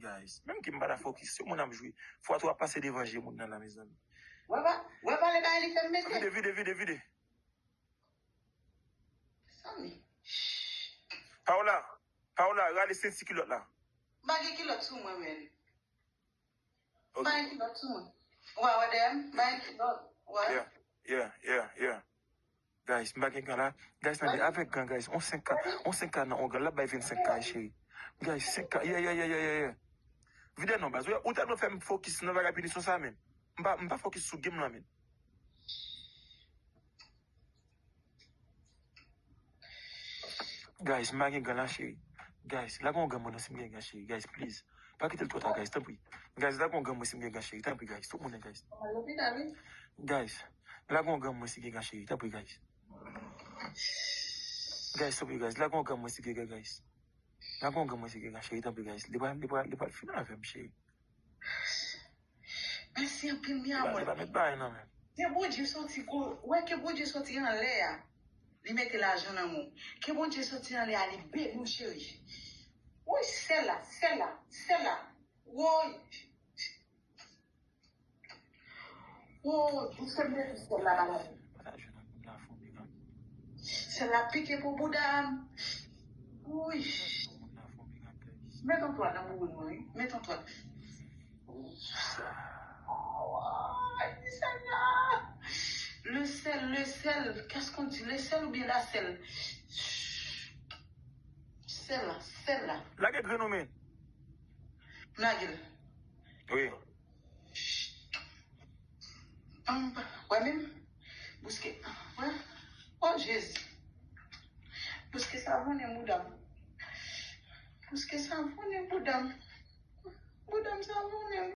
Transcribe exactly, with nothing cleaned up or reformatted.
Guys, menm ke m pa ta fokis, se moun ap jwe. Fwa tou ap pase devan je moun nan la, mezanmi. Wè pa, wè pa le bagay li fè m mete. Vide, vide, vide, vide. Samy. Paola, Paola, rale senti kilòt la. M pa gen kilòt sou mwen, men. M Ok. pa gen kilòt sou mwen. Wè, wè, dèyè m, m pa gen kilòt. Wè. Yeah, yeah, yeah, yeah. Guys, m pa gen gan la. Guys, tande, avèk gan, guys, on senk K, on senk K nan on gan, l ap bay vennsenk K, cheri. Guys, senk K, yeah, yeah, yeah, yeah, yeah, yeah. Vide non, baz, ou, ou ta dwe fè m fokis nan bagay pinisyon sa menm. M pa, m pa fokis sou game lan menm. Guys, m pa gen gan la, cheri. Guys, lage on gan mwen non si m gen gan, cheri. Guys, please. Pa kite l twò ta, guys, tanpri. Guys, lage on gan mwen si m gen gan, cheri. Tanpri, guys. Tout moun, guys. Al lopital, wi. Guys, lage on gan mwen si gen gan, cheri. Tanpri, guys. Guys, tanpri, guys. Lage on gan mwen si gen gan, guys. Lage on gan mwen si gen gan, cheri. Tanpri, guys. Li pral, li pral, li pral fini avè m, cheri. Mèsi anpil, mi Li pa, amor. Li pa met bagay nan men. Ke Bondye soti ko, wè ke Bondye soti anlè a. Li mete lajan nan men w. Ke Bondye soti anlè a, li beni w, cheri. Woy, sèl la, sèl la, sèl la. Woy. Woy, dousè m mete sèl la nan men. Pa ta jwenn moun la fon miracle. Sèl la pike pou bouda m. Woy. Moun la fon miracle. Met on twal nan bouboun mwen, wi. Met on twal. Ay, Seigneur. Le sel, le sel. Qu'est-ce qu'on dit? Le sel oubyen la sel? Sel la, sel la. Lage grenn ou, men. Lage l. Wi. Wè menm? Bouske. Wè. Oh, Jezi. Bouske savonnen bouda m. Bouske savonnen bouda m. Bouda m savonnen,